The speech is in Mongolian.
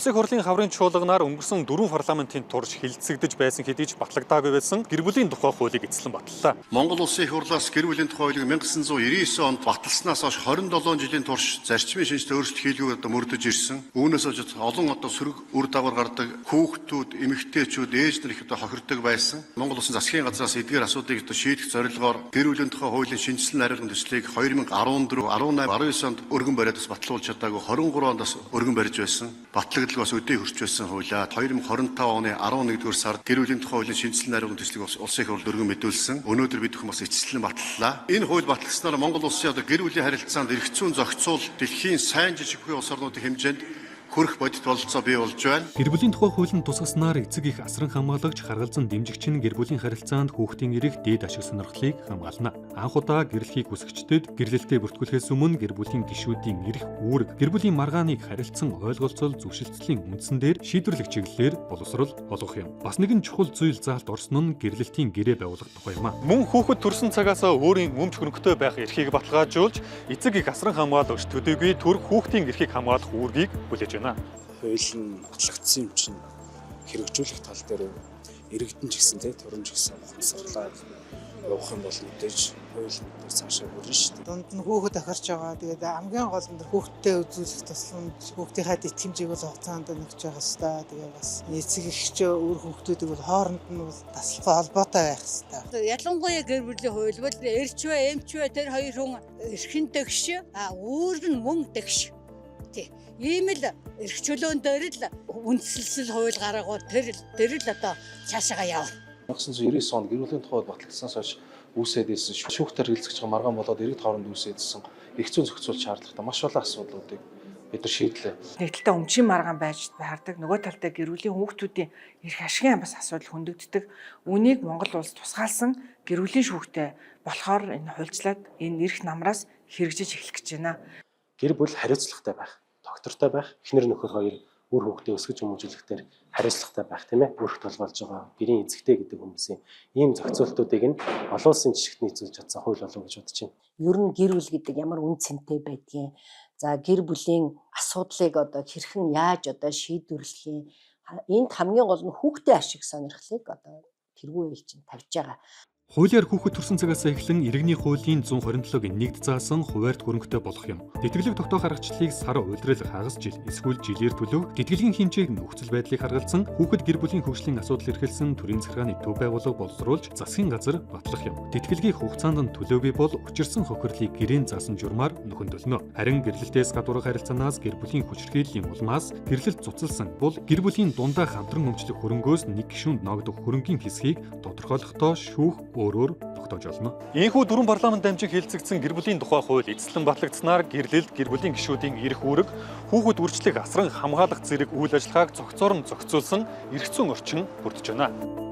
Улсын хурлын хаврын чуулганаар өнгөрсөн дөрвөн парламентын турш хилцэгдэж байсан хэдий ч батлагдаагүй байсан гэр бүлийн тухай хуулийг эцэслэн баталлаа. Монгол Улсын их хурлаас гэр бүлийн тухай хуулийг 1999 онд баталснаас хойш 27 жилийн турш зарчмын шинжтэй өөрчлөлт хийлгүүг одоо мөрдөж ирсэн. Үүнээс хойш олон одоо сөрөг үр дагавар гардаг хүүхдүүд, эмэгтэйчүүд, ээж нар их одоо хохирдог байсан. Монгол Улсын засгийн газраас эдгээр асуудлыг одоо шийдэх зорилгоор гэр бүлийн тухай хуулийн шинэчлэн найруулгын төслийг 2014, 18, 19 онд өргөн бариад бас батлуулж чадаагүй, 23 онд бас өргөн барьж байсан. Батлагдал бас өдий хүрч байсан хуулиа 2025 оны 11-р сард гэр бүлийн тухай хуулийн шинэчлэн найруулгын төслийг Улсын их хурлд өргөн мэдүүлсэн. Өнөөдөр бид бүхэн бас эцэслэн баталлаа. Энэ хууль батлагдсанаар Монгол улсын одоо гэр бүлийн харилцаанд эрх зүйн зохицуул дэлхийн сайн жишг буй улс орнуудын хэмжээнд хүрэх бодит бололцоо бий болж байна. Гэр бүлийн тухай хуулинд тусгаснаар эцэг их асран хамгаалагч, харгалзан дэмжигч нь гэр бүлийн харилцаанд хүүхдийн эрх, дээд ашиг сонирхлыг хамгаална. Анх удаа гэрлэхийг хүсэгчдэд гэрлэлтээ бүртгүүлэхээс өмнө гэр бүлийн гишүүдийн эрх, үүрэг, гэр бүлийн маргааныг харилцан ойлголцол зөвшөлтслийн үндсэн дээр шийдвэрлэх чиглэлээр боловсрол олгох юм. Бас нэгэн чухал зүйл заалт орсон нь гэрлэлтийн гэрээ байгуулах тухай юм а. Мөн хүүхэд төрсэн цагаас өөрийн өмч хөрөнгөтэй байх эрхийг баталгаажуулж, эцэг их асран хамгаалагч төдийгүй төрөх хүүхдийн эрхийг хамгаалах үүргийг хүлээж байна. Хууль нь батлагдсан юм чинь хэрэгжүүлэх тал дээр иргэдэн ч гэсэн те төрөн ч гэсэн ухамсарлаад явах юм бол мэдээж хууль мэдээж цаашаа хүрнэ шүү дээ. Дунд нь хүүхэд тохирч байгаа. Тэгээд хамгийн гол нь хүүхдтэй үзүүлэх тусламж, хүүхдийнхээ итгэмжийг бол хугацаанд нөгч байгаа хэвээр. Тэгээ бас эцэг эгч үр хүүхдүүдийг бол хооронд нь бол таслахгүй холбоотой байх хэвээр. Ялангуяа гэр бүлийн хууль бол эрч вэ, эмч вэ, тэр хоёр хүн эрхэн дэгш, а үүрэг нь мөн дэгш. Тий. Ийм л эрх чөлөөн дээр л үндсэлсэл хууль гаргавал тэр л одоо цаашаага явна. 1999 онд гэр бүлийн тухай батлагдсанаас хойш үүсээд ирсэн шүүхтэр харилцаж байгаа маргаан болоод иргэд хооронд үүсээд ирсэн эрх зүйн зохицуулах шаардлагатай маш олон асуудлуудыг бид нар шийдлээ. Нэг талдаа өмчийн маргаан байж хардаг, нөгөө талдаа гэр бүлийн хүүхдүүдийн эрх ашигын бас асуудал хөндөгддөг. Үүнийг Монгол улс тусгаалсан гэр бүлийн шүүхтэй болохоор энэ хуульчлаад энэ эрх намраас хэрэгжиж эхлэх гэж байна. Гэр бүл хариуцлагатай байх, доктортой байх, эхнэр нөхөр хоёр үр хүүхдээ өсгөж хүмүүжүүлэх дээр хариуцлагатай байх, тийм ээ. Үүрэг толгойлж байгаа гэрийн эзэгтэй гэдэг хүмүүсийн ийм зохицуултуудыг нь олон улсын жишгт нийцүүлж чадсан хууль болов гэж бодож байна. Ер нь гэр бүл гэдэг ямар үн цэнтэй байдгийг, за гэр бүлийн асуудлыг одоо хэрхэн яаж одоо шийдвэрлэх юм, энд хамгийн гол нь хүүхдийн ашиг сонирхлыг одоо тэргүй ээлжинд тавьж байгаа. Хуулиар хүүхэд төрсэн цагаас эхлэн иргэний хуулийн 127-гийн нэгд заасан хуваарьт хөрөнгөтэй болох юм. Тэтгэлэг тогтоох аргачлалыг сар, улирал, хагас жил эсвэл жилээр төлөв, тэтгэлийн хэмжээг нөхцөл байдлыг харгалзан хүүхэд гэр бүлийн хөгжлийн асуудал эрхэлсэн төрийн захиргааны төв байгууллага боловсруулж засгийн газар батлах юм. Тэтгэлгийг хугацаанд нь төлөөгүй бол учирсан хохирлыг гэрээнд заасан журмаар нөхөнтөлнө. Харин гэрлэлтээс гадуурх харилцаанаас гэр бүлийн хүчирхийллийн улмаас гэрлэлт цуцалсан бол гэр бүлийн дундаа хамтран өмчлөх хөрөнгөөс нэг гишүүнд ногдох хөрөнгийн хэсгийг тодорхойлохдоо шүүх өөрөөр тогтоож олно. Ийхүү дөрвөн парламент дамжин хэлцэгдсэн гэр бүлийн тухай хууль эцэслэн батлагдсанаар гэрлэлт, гэр бүлийн гишүүдийн эрх үүрэг, хүүхэд үрчлэг асран хамгаалах зэрэг үйл ажиллагааг зохицоор нь зохицуулсан эрх зүйн орчин бүрдэж байна.